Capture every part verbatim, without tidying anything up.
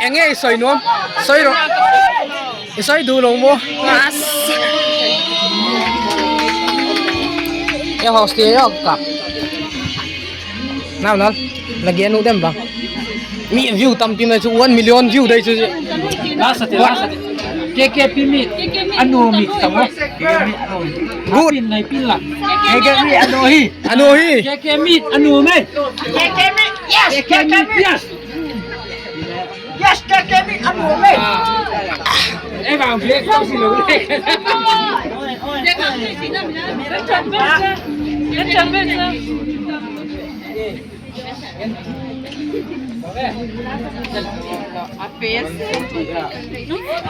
Nge isoi nom. Soi ro. Isoi du long mo. As. E hostel yo ka. Nau nal. Lagi anu dem bang. Mi view tampi na chu one million view dai chu. Last ati, last ati. K K P mi. Anu mi tamo. Good. Pin nai pin la. K K P mi anu hi. Anu hi. K K mi anu mai. K K mi. Yes. K K mi. Yes. Yes, K K mi anu mai. Eh, bang, black tau si lo.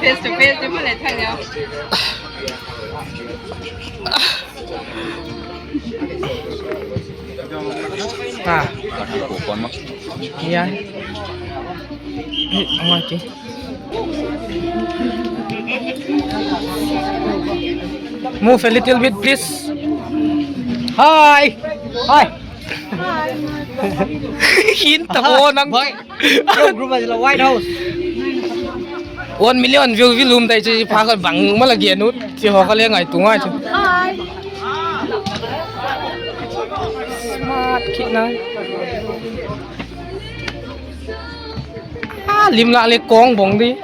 Face to face, di mo le thang yao. Ah. Iya. Move a little bit, please. Hi. Hi. Hin ta ko nang. Boy. Yo, group as the White House. One million view, view lum tai chi pha ka bang ma la gen ut. Chi ho ka le ngai tu ngai chu. Smart kid na. Ah, lim la le kong bong di.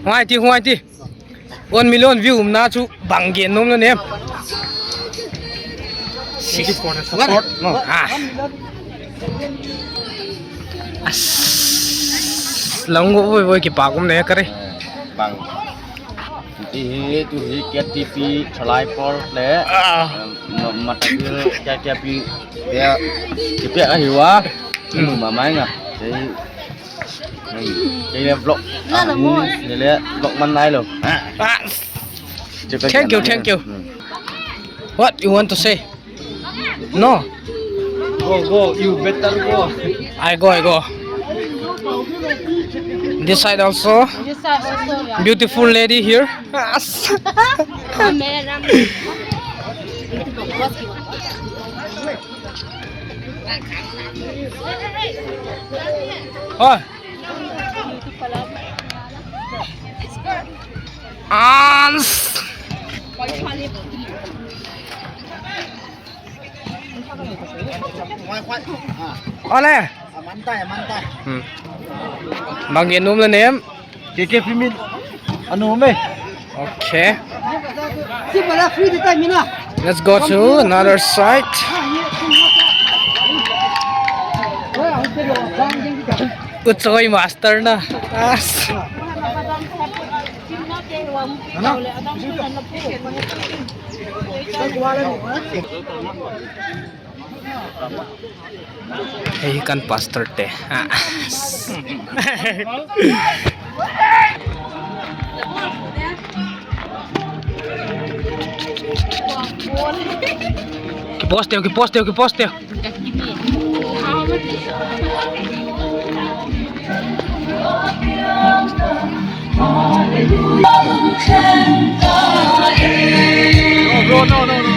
Huai ti, huai ti. One million view um na chu bang gen nom na nem. Thank you for the support. Ah. As, lang wo wo wo ki pa kum ne kare. Bang. Ti hi, tu hi K T P Chalai Pawl le. Ah. No matabul K T P dia. Ti pia ahi wa. Hmm. Mama nga. Ti Kei le vlog. Lala mo. Kei le vlog man nai lo. Ah. Thank you, thank you. Hmm. What you want to say? No. Go, go. You better go. I go, I go. This side also. This side also, yeah. Beautiful lady here. Yes. Camera. Oh. Ans. Ole. Hmm. Bang gen nom le nem. K K P mi anu mai. Okay. Let's go to another side. Uchoi master na. As. Hei kan pastor te. Ah. Ki post teo, ki post teo, ki post teo. No, bro, no, no, no, no.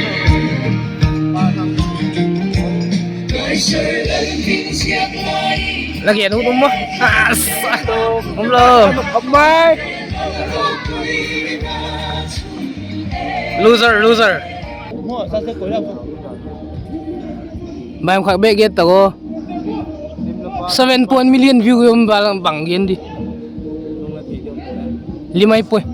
Lagi anu um mo. As. Um lo. Amai. Loser, loser. Bai khat beh get ta ko. Seven point million view yom balang bang gen di. Limai poi.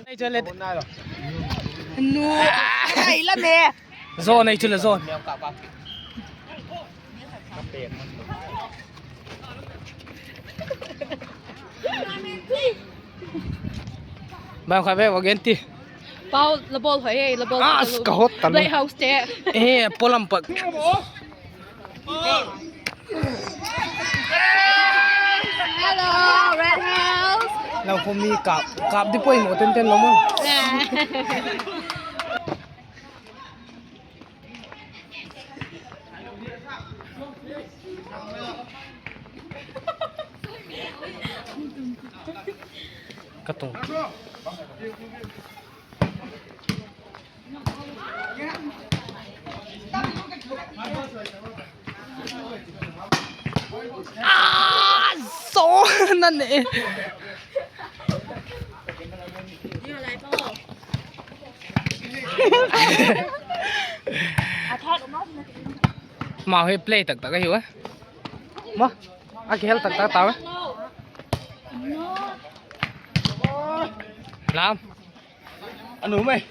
Nei chule. Nu, ai la me. Zo nei chule zo. Bang khat ve, wa gen ti. Pau, la bol hoi, la bol. Ah, ka hot tan. Playhouse te. Eh, polam pak. Khomi kap, kap di poi mo ten ten lo mo. Ka tung. Ah, so na ne. Mau hi play tak tak ahiu eh. Ma, akihel tak tak tau eh. Lam. Anu mai.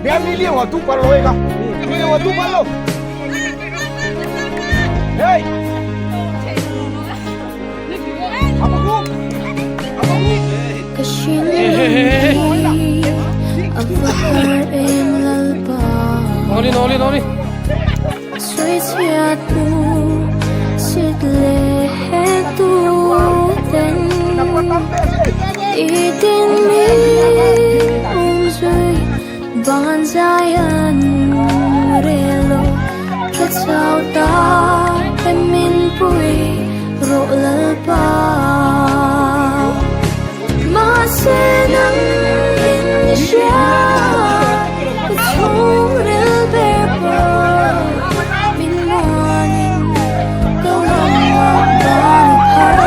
Bia mi liang wa tu pa lo ka. Mi liang wa tu pa lo. Hey. Apa ku? Apa ku? Ka shin a va har in Lalpa. Oli, oli, oli. Sui siat u sit le he tu ten. I din mi um sui ban zai an relo. Ka chau ta he min pui ro Lalpa. Mase nang in sia chung ril ber pa. Min muan in ka lam lam ba har.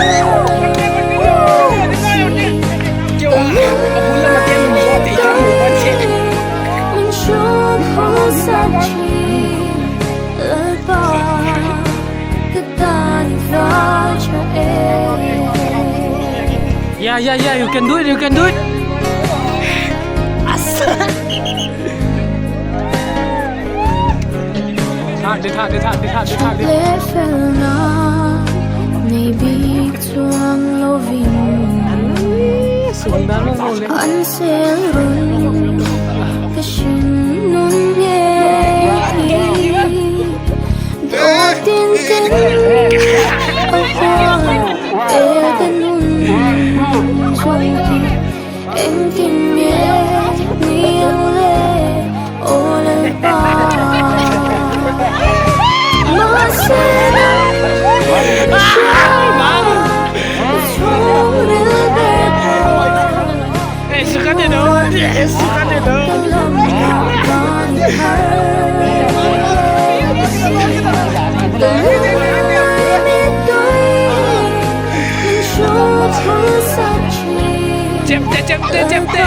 Min chung ho sa chi Lalpa. Ka ta ni fa cha e. Yeah, yeah, yeah, you can do it, you can do it. Asa. Tha, de tha, de tha, de tha, de tha, de. Le fel na, nei bik chuang lovin. Sunda lo lo le. An sel run, ka shin nun nge. Do tin tin, oh, oh, eh, tin nun, chuang tin. Engtin nge niang le o Lalpa. Mase nang sung ril ber pa. Eh, suka de do. Eh, suka de do. Chep te, chep te, chep te.